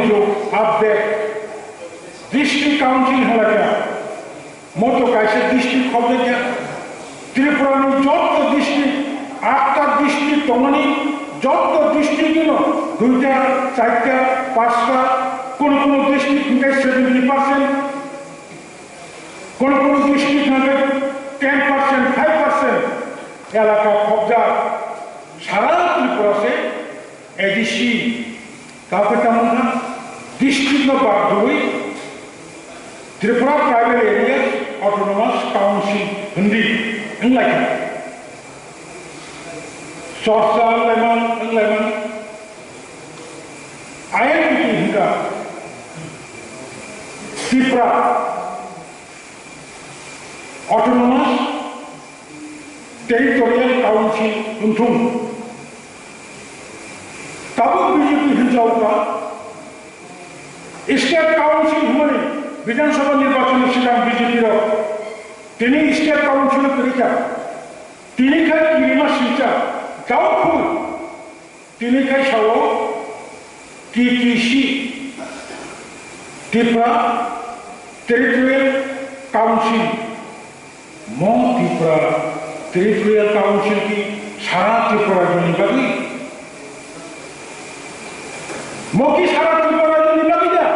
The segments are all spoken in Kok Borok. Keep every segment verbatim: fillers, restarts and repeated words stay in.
Jog update, district council halakha, moto kaisa district khobjakya, Tripura ni jotto district, atta district tongmani, jotto district no duita, charta, pasta, kono kono district hingke seventy percent, kono kono district hingke ten percent, five percent elaka khobjak, sara Tripura se A D C, kape tamo kha, district no bad rwi Tripura Tribal Areas Autonomous Council hindi wnglaikha. Chorcha wnglaimani, wnglaimani. I N P T hingka Tripura Autonomous Territorial Council wngthung. Tabuk B J P hinjauka State Council hwnmani Bidhan Sabha nirbachon ni swkang B J P rok tini State Council kwrwikha. Tini khai kirima singcha doubtful. Tini khai sao T T C, Tripura Territorial Council. Mo Tripura Territorial Council ki sara Tripura ni bagwi? Mo ki sara Tripura ni bagwi da?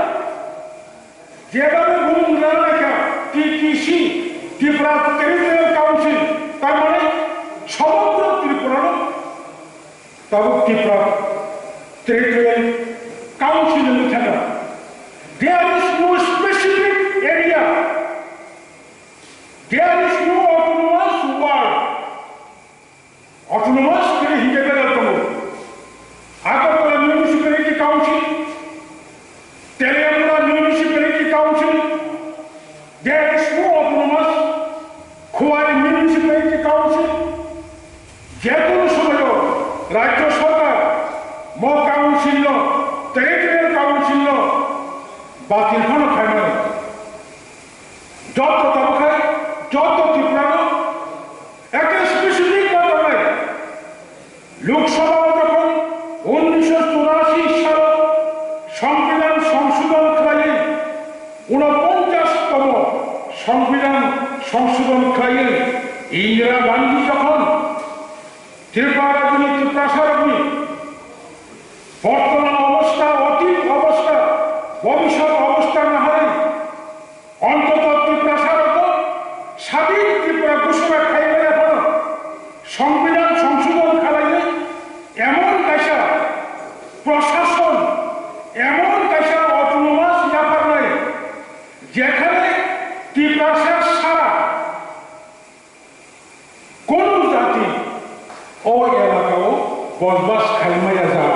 Jeba bumung rana kha T T C, Tripura Territorial Council, tar mane somogro Tripura no tabuk Tripura Territorial Council ni thangka. There is no specific area. There is no autonomous ward. Autonomous kiri hingke bela tongo. Agartala Municipality Council, Teliamura Municipality Council, there is no autonomous Khowai Municipality Council. Jekunu somoyo Rajya Sarkar mo council no, territorial council no batil phano khaimano. Jotto tabuk hai, jotto Tripura no ekta specific matter nai. Lok Sabha o jokhon unnisho churashi salo Songbidan songsodhon khlaiwi, unoponchash tomo Songbidan songsodhon khlaiwi Indira Gandhi jokhon Tripura rajyoni Tiprasa rokni bortoman obostha, otit obostha, bhobishyot obostha naharwi Ontoto Tiprasa rokno Sadin Tripura ghosona khaimaya phano Songbidan songsodhon khalaiwi emon kaisa proshason, emon kaisa autonomous yapharnai, jekhane Tiprasa sara Kunu jati o elakao bosbas khaimaya ja.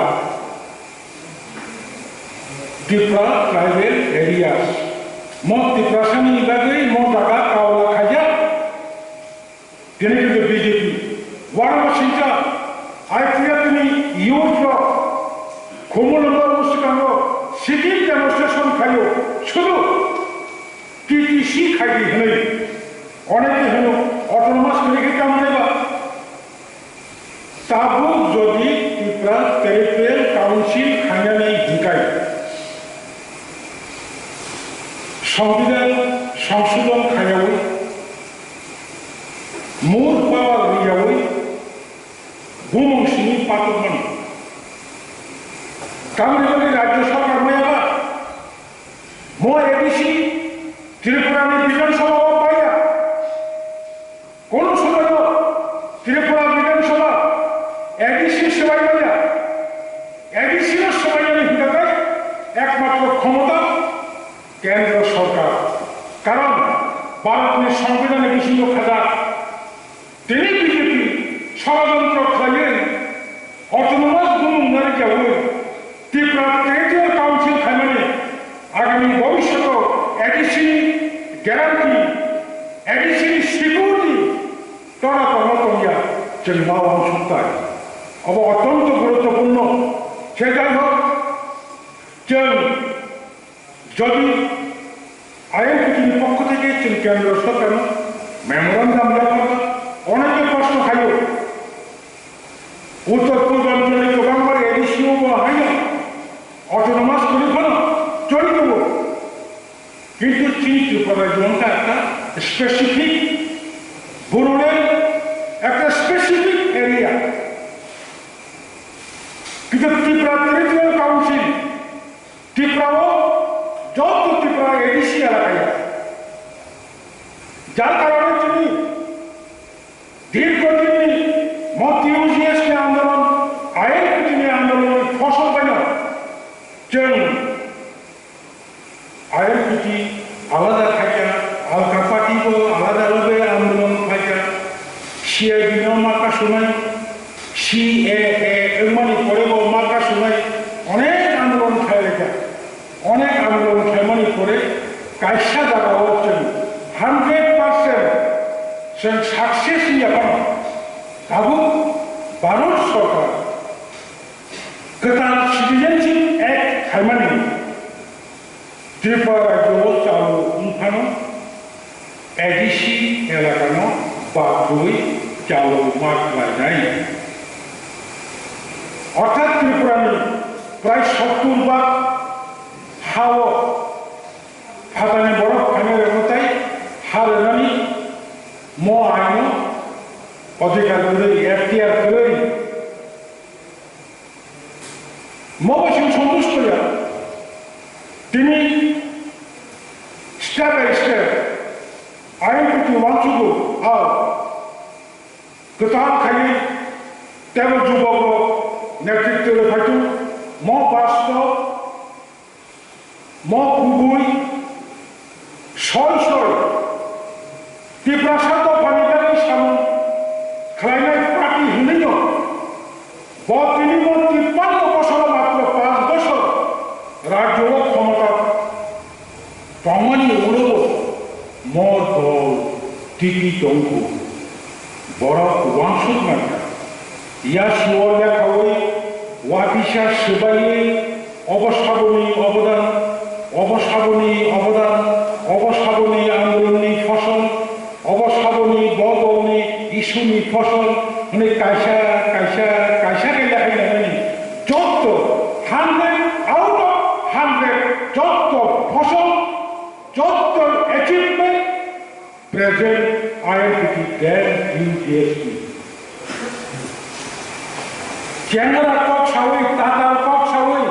Tipra tribal areas. Mo Tiprasani bagwi mo jaga kaula khaijak. Tini khe B J P. Warma singcha, I P F ni youth rok, Khumulwngo bwskango sit-in demonstration khaio. Sudu T T C khaidi hwnwi, oneki hwno autonomous hwnwi khe tamo naiba? Tabuk jodi Tripura Territorial Council khainani hwnkhe, Songbidan songsodhon khaiyaui, mur power riyaui, bumung simi patukmani. Tamoni bagwi Rajya Sarkar mayaba? Mo A D C Tripura ni Bidhan Sabha o paiya. Kono somoyo Tripura Bidhan Sabha A D C swbai manya. A D C no swbainani hingkha khe ekmatro khomota Kendro Sorkar. Karon Bharatni Songbidanni bisingo khajak. Tini B J P sorojontro khlaiwi autonomous bumung nari kyaui Tripura Territorial Council khaimani agami bhobishoto A D C ni guarantee, A D C ni security tora tongma tongya chwng ma uansuktai. Obo otyonto guruttopurno. Se jai hok, chwng Jodi I N P T ni pokho theke chwng Kendro Sorkarno memorandum yapharkha, onekhe proshno khaio. Uttor Purbanchal ni kwbangma A D C o bo haino autonomous kwrwi phano Chini Tripura rajyo wngkha ekta specific border, ekta specific area. Kintu Tripura Territorial Council, Tripura o joto Tripura A D C elaka ya. Jar karone chini dirgho dinni mo T U G S ni andolon, I L P T ni andolon ni phosol baino chwng I L P T alada khaikha, Alka Party bo alada alada andolon khaikha, C I D no ma kasunai, C A A wngmani pore bo ma kasunai, onek andolon khailekha. Onek andolon khaimani pore kaisa jagao chwng hundred percent chwng success wngya phano tabuk Bharat Sarkar kwtal Citizenship Act khaimani Tripura rajyo o chalu wngphano A D C elakano badrwi chalu ma khlainai. Orthat Tripurani prai sottur bhag hao phatani borok phaina rwgwi tei ha rwnani mo aino odhikar kwrwi, F T R kwrwi. Mo bai chwng santusto ya. Tini step by step ain kuti uansukgo, a kwtal khaiwi tebo jubokrok netritwo rwphaitu, mo basto, mo kubui, soi soi Tiprasa dophani bagwi samung khlainai party hwnwi no bo tini mo tippanno bosoro matro panch bosor rajyo o khomota tongmani ulo bo mo dol tiki tongkhu. Borok uansuk mankha. Yasuo lekhaui, uapisa swbaiwi, obo saboni obodan, obo saboni obodan, obo saboni andolonni phosol, obo saboni bo dolni issue ni phosol, hwnwi kaisa, kaisa, kaisa khe lekhai nangmani. Jotto hundred out of hundred jotto phosol, jotto achievement, Present I L P T then U G S T. Chengra kok sawi, tatal kok sawi.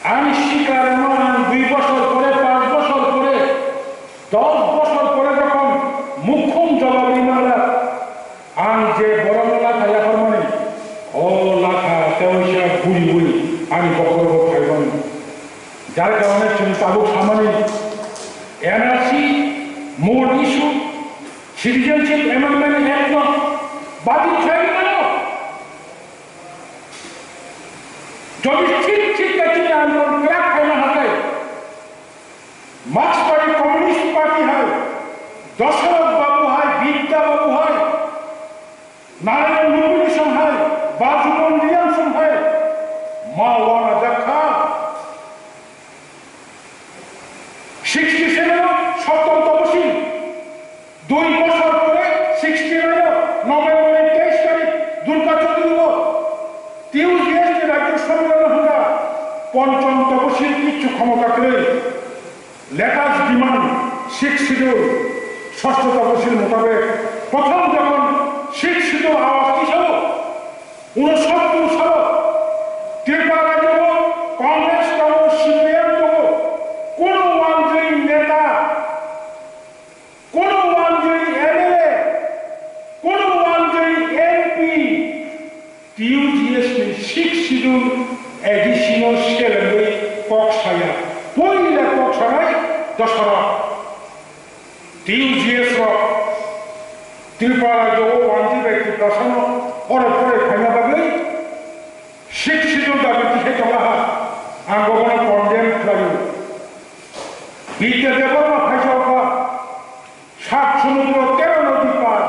Ani sikar no ang dui bosor pore, panch bosor pore, dos bosor pore jokhon mukhum jawab ri mangla, ang je borok no lakha yaphar mani, o lakha tewaisa guri ui ani bokhorogo phai mani. Jar karone chwng tabuk samani N R C, mul issue, Citizenship Amendment Act no batil khlai mano. Jodi thik thik khe chini andolon kwrak khaina hatai, Marxbari Communist Party hai, Dasarath Babu hai, Bidya Babu hai, Narayan Rubin song hai, Bajuban Riang song hai, ma wana jakha. Sixty seven o sottom toposil, dui bosor pore sixty nine o November ni teis tarik Durga Chaudhuri o T U G S ni rajyo somilan hwnga ponchom toposil kichu khomota kwrwi. Let us demand sixth schedule, ষষ্ঠ তপশিল মোতাবেক প্রথম যখন six schedule আওয়াজ দিছিল, ঊনসত্তর সাল ত্রিপুরা রাজ্যে Congress tongo, C P I M tongo, কোনো মন্ত্রী নেতা, কোনো মন্ত্রী M L A, কোনো মন্ত্রী M P, T U G S ni sixth schedule additional selengwi kok saya. Poila kok sanai Dasarath. T U G S rok Tripura rajyo o wanti bai Tiprasano oro pore phaina bagwi sixth schedule dabi tikhai tonga ha. Ang bono condemn khlaio. Bidya Debbarma phaijao kha. Sat somudro tero nodi par.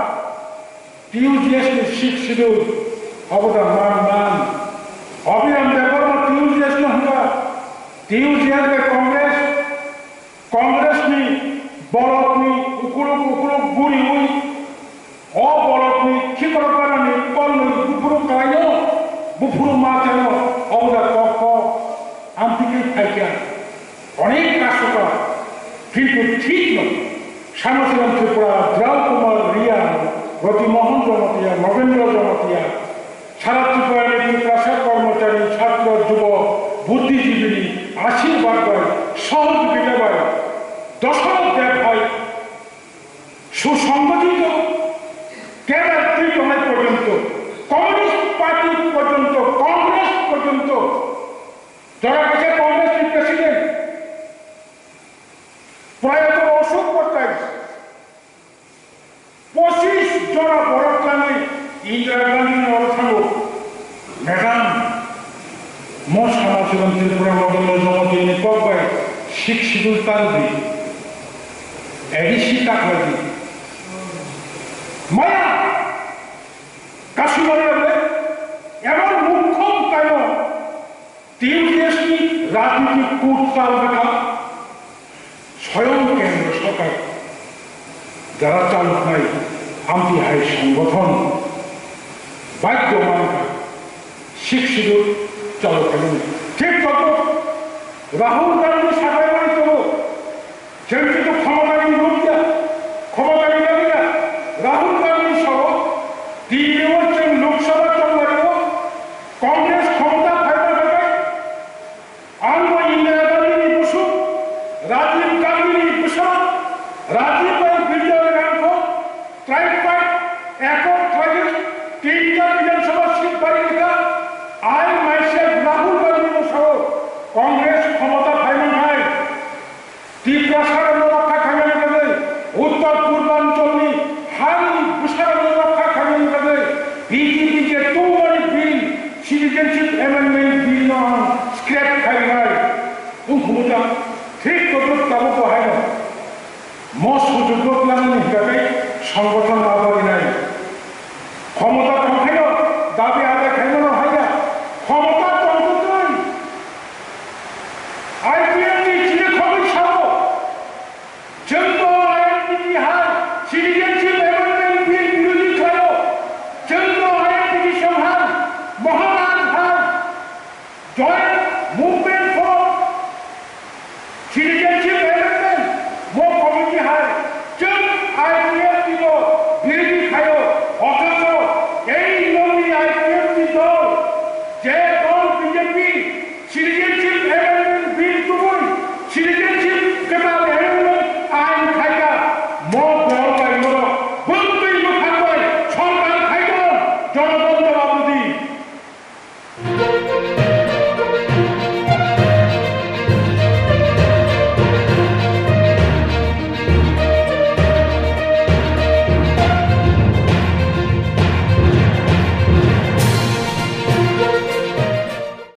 T U G S ni sixth schedule obo da man man. Abhiram Debbarma T U G S no hwnga. T U G S bai Congress, Congress ni borok ni ukuluk ukuluk guri ui. O borok ni khitorok gana ni kol ni buphuru kalaino, buphuru ma chano, obo da kok kok. Amtwi khe phaikha. Onek kasuka. Shyamachandra Tripura, Drau Kumar Reang, Roti Mohan Jamatia, Nagendra Jamatia, সারা ত্রিপুরা নিয়ে ত্রিপুরা সব কর্মচারী, ছাত্র, যুব, বুদ্ধিজীবী আশীর্বাদ ভাই, সহযোগিতা ভাই, দশরথ দেব ভাই, সুসংগঠিত ক্যাডার তৈরি হওয়া পর্যন্ত, কমিউনিস্ট পার্টি পর্যন্ত, কংগ্রেস পর্যন্ত, যারা গেছে কংগ্রেস প্রেসিডেন্ট প্রয়াত অশোক ভট্টাচার্য, পঁচিশ জনা বরফ টানে ইন্দিরা গান্ধী নরথানো, ম্যাডাম, মোর সমাজের ত্রিপুরা মদন জমতে এনে ককবাই শিখ শিডিউল টান দি, এডিসি টাকা দি, মায়া, কাশিমারি এমন মুখ্য কায়ো টিউডিএসপি রাজনীতি কুট চাল দেখা স্বয়ং কেন্দ্র সরকার যারা চালু নাই আনতি হাই সংগঠন বাধ্য মানকা শিখ শিডিউল চালু করেন। ঠিক তত রাহুল গান্ধী সাথে তো Chengchito khomotani nukya, khomotani nukya, Rahul Gandhi sawo, tini o chwng Lok Sabha tonglaio, Congress khomota phaiba bagwi, ang bo Indira Gandhi ni bwswk, Rajiv Gandhi ni bwswk, Rajiv bai video rangkho, tripartite accord khlaiwi, tinta Bidhan Sabha seat bai rikha, I myself Rahul Gandhi no sawo, Congress khomota phaimankhai, Tiprasarokno rokha khainani bagwi, Uttor Purbancholni hani bwsarokno rokha khainani bagwi B J P je tongmani bill, Citizenship Amendment Bill no ang scrap khainai. Wng khumujak, thik todruk tabuk bo haino. Mo sujukno tlangnani hinkhe tei songgothon